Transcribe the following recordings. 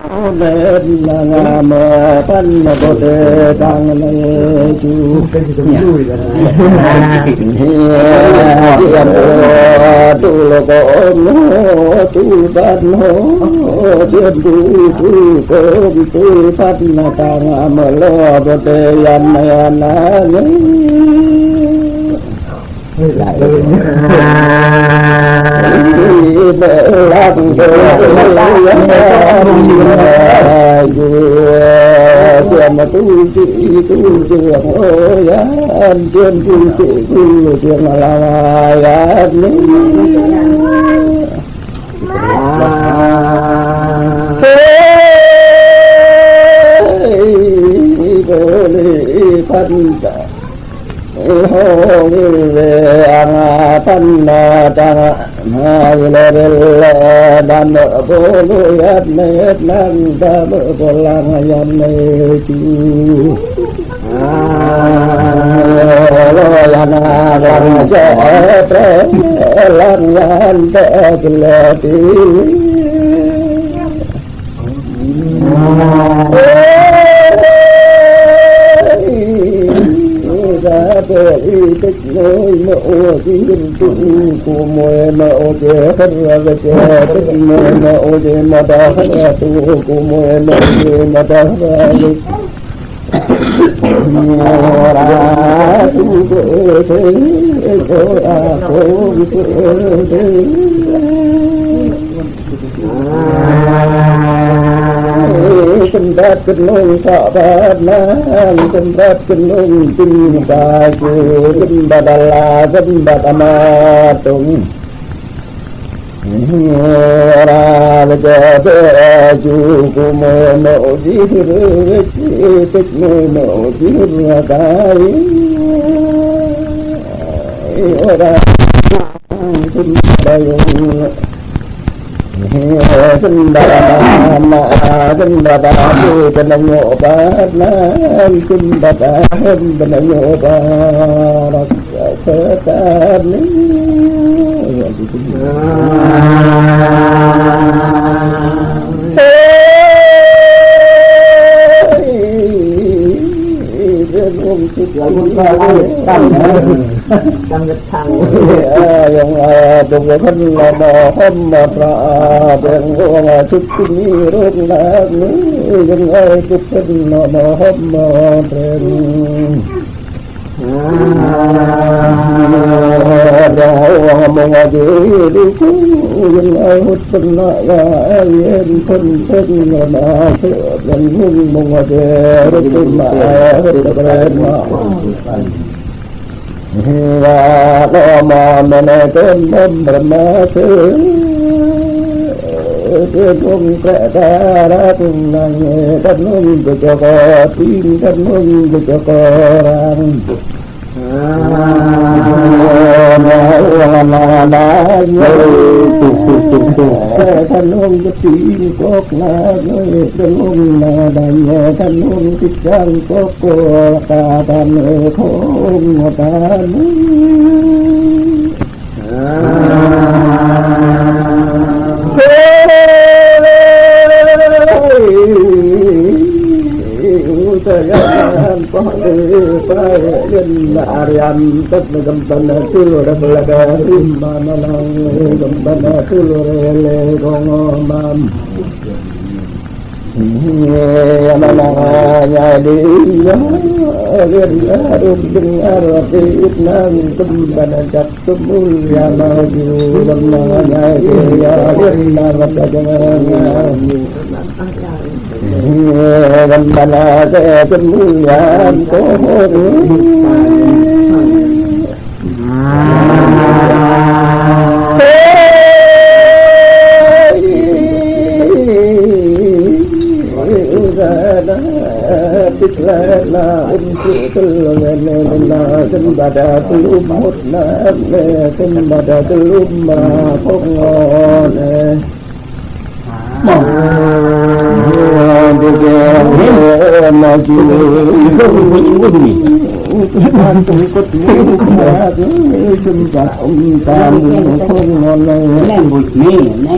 ເປັນນາງາມພັນນະໂກເຕຕັງເນຈູ ເທຍມໂອຕຸໂລໂກໂມຕຸປັນໂນ ເທຍມໂອຕຸໂລໂກໂມຕຸປັນນະຕັງອາມະໂລໂກເຕຍານະຍານະເນ ໂຫ ວິເວອະງາປັນນາຕັງ ມະຫາວິເລເລດຳໂພໂລຍັດເນດະໂພລັງຍັນເນຈຸ ໂລຍະນາລັງເຈເຕລັງຍັນເຕຈຸເລຕິ ເອີຍ ສາເປ ອິເຕໂນ ໂມ ໂອ ຈິ ໂຕ ໂກ ໂມ ໂອ ເຈ ເທ ເຈ ເຕ ໂມ ໂອ ເຈ ມະ ຕາ ໂຕ ໂກ ໂມ ໂອ ເຈ ມະ ຕາ ໂຕ ໂກ ໂມ ໂອ ເຈ ໂຕ ໂກ ໂມ ໂອ ເຈ ໂຕ ໂກ ໂມ ໂອ ເຈ ສຳບັດຂຶ້ນລົງສະບາດນາງ ສຳບັດຂຶ້ນລົງຈິງກາຈູ ສຳບັດອາລາ ສຳບັດອາມາຕົງ ເວລາເຈເຈຈູກຸໂມໂນຈິເວຈິເຕโมโนจิรกาย เวลา Sundara Mama Sundara Putana Nyoba Nan Sundara Hembana Nyoba Raksa Setani. Hei, Gunung Suci. ຕັ້ງເທິງ ເອີ ຢອງອາດອກເພິ່ນລະນະຫອມມາພະເປັນອງອາທິດທີ່ມີໂລກນາກນີ້ ຢອງອາດອກເພິ່ນລະນະຫອມມາເປັນ ດາວມງອາເດລິກຸ ຍັງອາຍຫົດເປັນນາຍາເຢັນເພິ່ນເປັນນາເສດເປັນມຸງມງອາເດລິກຸມາເຮັດເປັນນາ ເວລາລອມາແມ່ນເປັນນຳປະມາເສ ເປັນອົງແປະດາລາຕຸງນັງ ດຳລົງເປັນເຈົ້າກໍຕີງ ດຳລົງເປັນເຈົ້າກໍລາງ ມາລາລາລາໂຍ ດຳລົງເປັນຕີງ ກອກລາໂຍ ດຳລົງມາດາໂຍ ດຳລົງຕິດຈັງ ໂກໂກຕາຕາເນໂຄງຕາເນ ເອີຍ ອຸຕະຍານປະເດປະເລນອາຣຽນ ຕັດນະກຳປະນະຕຸລະກະລະກະລິມມານະລັງ ກຳປະນະຕຸລະເຣເລໂກງອມາມ ຍາມະນາຍາດີຍາ ເວນອາລຸກດຶງອາຣະຕິອິດນັງ ຕຸມບັນຈັກຕຸມຸນຍາມາຢູ ບັນນາຍາເຕຍາ ເວນນາວັດຕະຍາ ບັນນາເຕຕຸມຸນຍາໂກໂຫตุ ເອີຍ ອຸດານາ ປິດລານາ ອຸນຈຸຕຸລເວເນນາ ສຳບັດຕະລຸມໝົດນາເນ ສຳບັດຕະລຸມມາພອງເນ ມາ ເດເດ ມາຈິ ສຳບັດອົງຕາມຸຂອງເຮົາເລີຍ ແມ່ນບໍ່ແມ່ນນະ?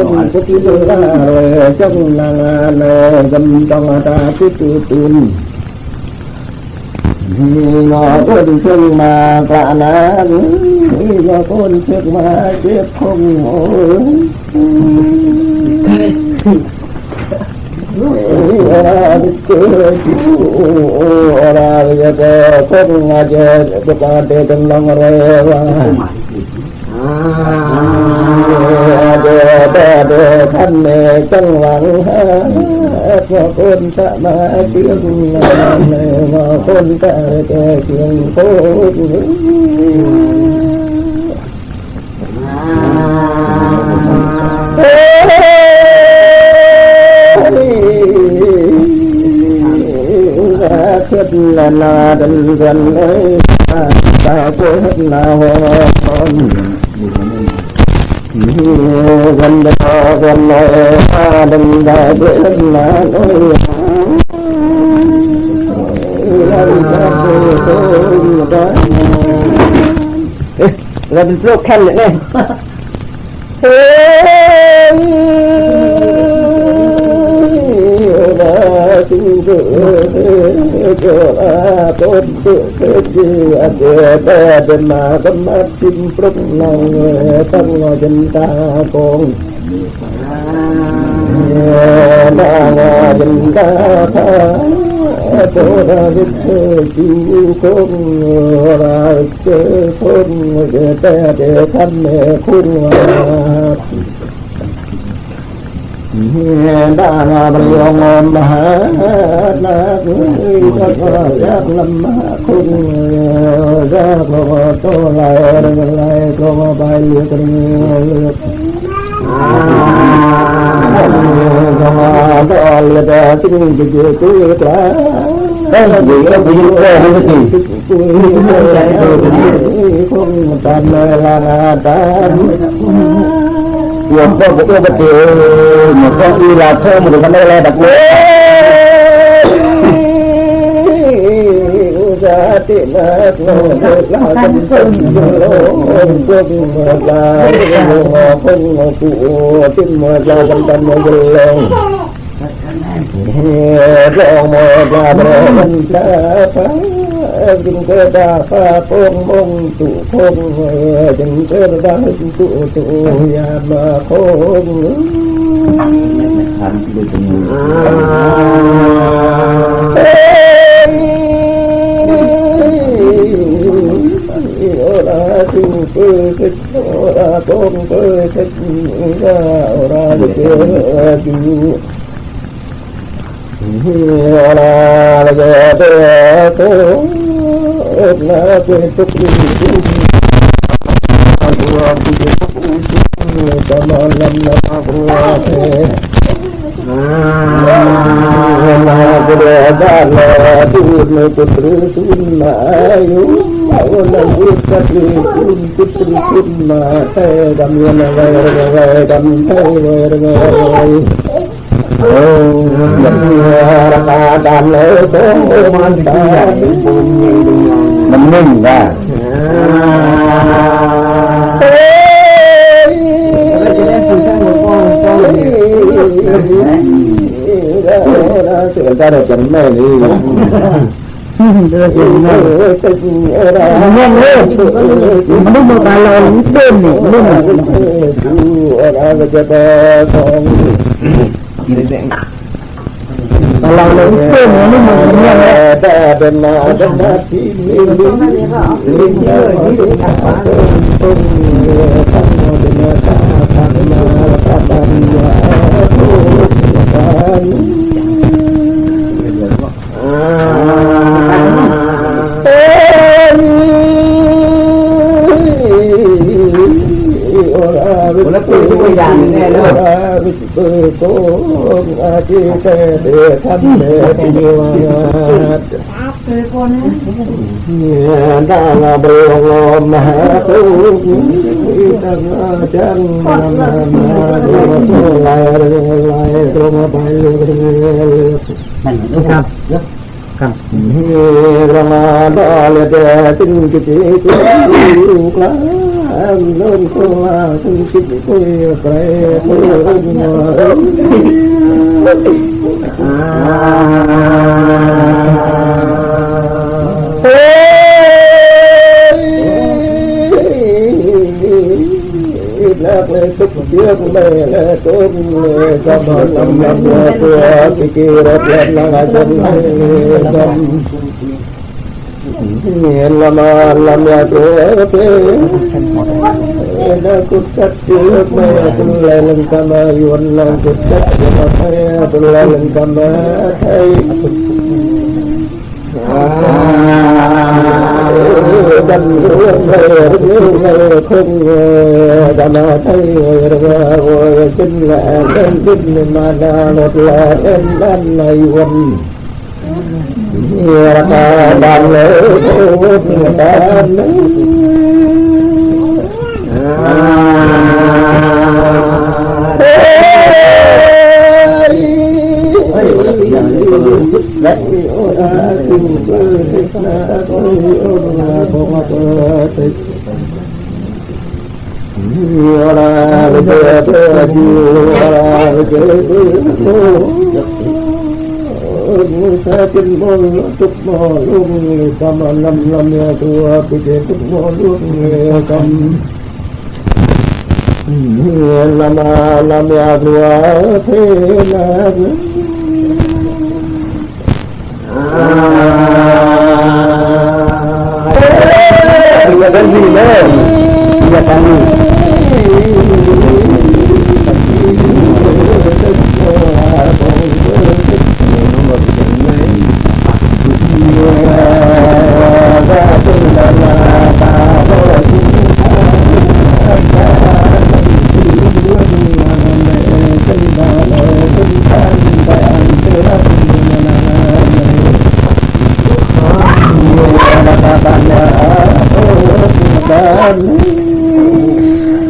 ນຜູ້ທີ່ເລີລາເລີຍ ຈົ່ງນາງາເລີຍ ກຳຕ້ອງຕາຕິດຕື່ນ ມີງໍຄົນເຊິ່ງມາກະນາງ ມີງໍຄົນເຊິ່ງມາເຈັບຄົງໂອຍ ເວລາເກີດຢູ່ ລາເວຍະເກີດຄົນງາເຈ ປະກາດເດດຳລັງເຣວາ ອາ ເດດາເດຄັນແມ່ຈັງຫວັງຫາ ວ່າຄົນຕະມາເຈື່ອງ ວ່າຄົນຕະແກ່ເກືອງໂຄດ ເກີດລະນາດັນດວນເອີຍ ຕາເກີດລະຫົວ ເອີ ລະເປັນໂລກແຄນເລີຍ ເອີ ລະຊິງເກີດ ເກີດອາຕົນເກີດເກີດເກີດ ເກີດແຕ່ເປັນມາກຳມັດ ກິນປຸກນອງເອີຍ ຕັ້ງວ່າເປັນຕາໂກງ ເອີ ນາງວ່າເປັນຕາພາ ໂຕດາວິດເອີຍ ຈູໂກງ ລາເຈີຄົງ ເດແຕ່ເດຄັນແມ່ຄຸງວ່າ ເດດານາບະລິອງມະຫານາກເອີຍ ຈັກວ່າຈັກນຳມາຄຸງ ຈັກວ່າໂຕໄລເລື່ອງໄລ ໂຕໄປເລືອກເລືອກ ອາ ໂຕເລືອກແຕ່ສິ່ງທີ່ເກີດຂຶ້ນກາ ເອີ ເອີ ເອີ ເອີ ເອີ ຄົງຕາມເວລາຕາມ ລວງພໍ່ບໍ່ເອື້ອບໍ່ເຕີ ເມື່ອຂອງອີລາເທີມາເຖິງກັນໄດ້ແລດັກເລີຍ ອຸສາ ເຕນະໂລເມລາຄັນເພິ່ງໂລກົງເມລາຄົງກູຕິເມລາຄັນຕັນໂມເຢນໂລ ເຮໂລເມລາເບຣນຕາປາຈຶ່ງເກີດດາຟາໂປ່ງມົງຕຸຄົງເວຈຶ່ງເກີດດາຕຸຕຸຍາມາໂຄງ ໂອລາຈຸເປີເສດໂອລາໂກງເປີເສດໂອລາເຈຈຸໂອລາເຈເຕໂຕໂອລາເຈຕຸກ ກຳລັງນຳມາເພື່ອເພ ນາເກເດດາລາດູດໃນປຸດເຣສູນມາອາຍຸ ອາວຸນນະວຸດຕະເຣສູນປຸດເຣສູນມາແຕ່ກຳເງິນໄວເຣໄວກຳໄທໄວເຣໄວ ໂອ້ ລະກາດານເລີໂຕມັນຕາ ມັນໜຶ່ງດາ ເຈົ້າໄດ້ຈັງແມ່ນີ້ ເດີເຫັນບໍ່? ເມືອງເອີຍ ມະນຸດໂລກາລອງເດີນນີ້ ເມືອງ ກາລອງເດີນນີ້ ເມືອງ ເມືອງ ເມືອງ ໂອລາວິເຕໂກ ໂອລາວິເຕໂກ ອາທິເຕເດທັນເດ ເດວະຍາດ ນາລາບໂລມະຫາໂຕ ຕັງອາຈັງ ນາມາມາໂຕ ໄລໄລໂຕມາໄປເລີຍ ນັ້ນເອີ ຄັບ ຄັບ ເຮລະມາດາລະແດ ສິນກິຕິກຸ ການເລີນໂຄລາ ສິນກິຕິກຸ ໄກໂຄລາ ເອີຍ ແລກເລີຍທຸກເຊືອກແມ່ແລະຕົ້ນເລີຍ ສະບາຍນຳນຳເລີຍຕົວ ກິກິລະເພນນາງອາຈັນເລີຍ ເຫັນລະມາລະເມຍໂຕເຕ ນາກຸດຈັດເຊືອກແມ່ຕຸນແລນກາມາຍວນນາກຸດຈັດເຊືອກແມ່ຕຸນແລນກາມາໄທ ດຳເນີນເດີ ເດີ ເດີ ຄົງເດີ ດຳມາໄທເດີ ເດີ ເດີ ເປັນແລເປັນດິນມານາລົດລາເປັນອັນໃນວັນ ເອີ ລະກາດຳເລີ ດຳເລີ ໂມສາເປັນບໍ່ຕົກບໍ່ລົງເລີຍ ກຳມານຳລຳຍາຕົວ ປິເຕຕຸກບໍ່ລົງເລີຍ ກຳ ນະມານະມະຍາຕົວເທນາ ເອີ ຢ່າກັນນີ້ເດີ ຢ່າກັນນີ້ Amin.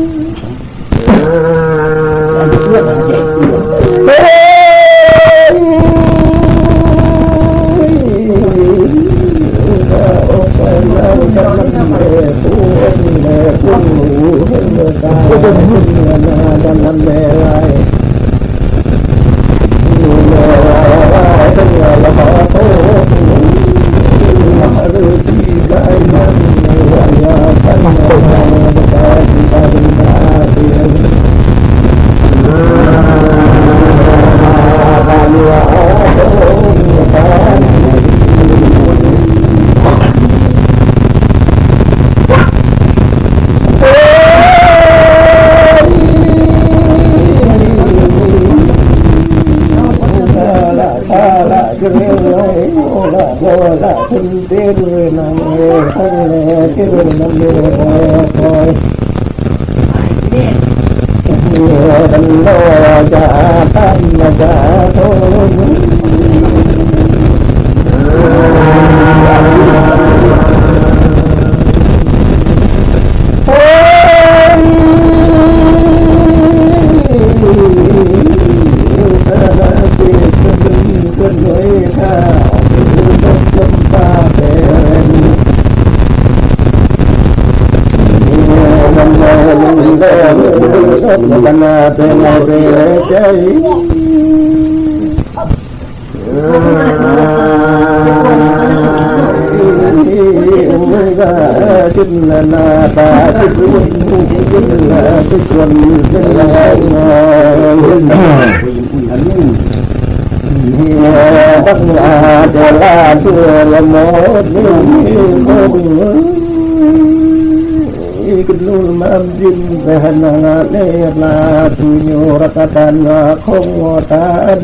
Iknul mabin sahanana nepla tunyo rakatan khong watan.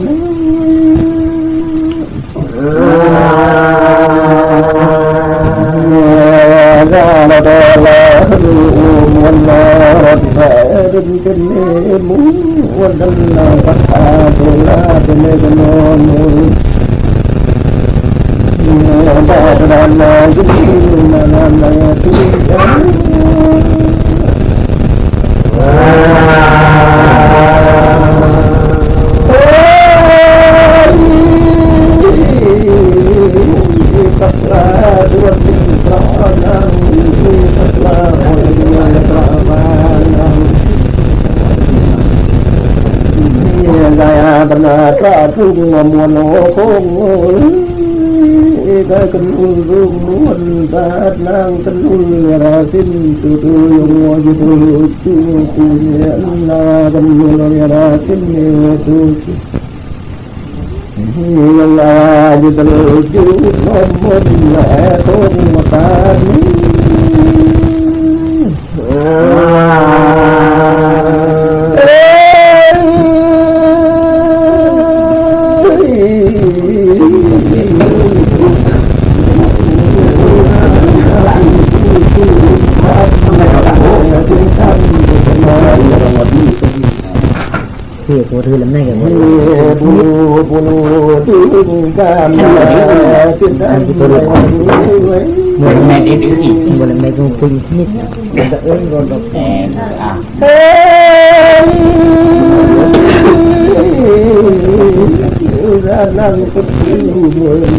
Ê, cô thư lắm này kìa. Ê, bù lù, bù lù, tư gam, tư gam. Anh cứ cô thư. Mười năm nay em cứ nghỉ. Mười năm nay cũng quên hết. Em, à. Ê, ra năng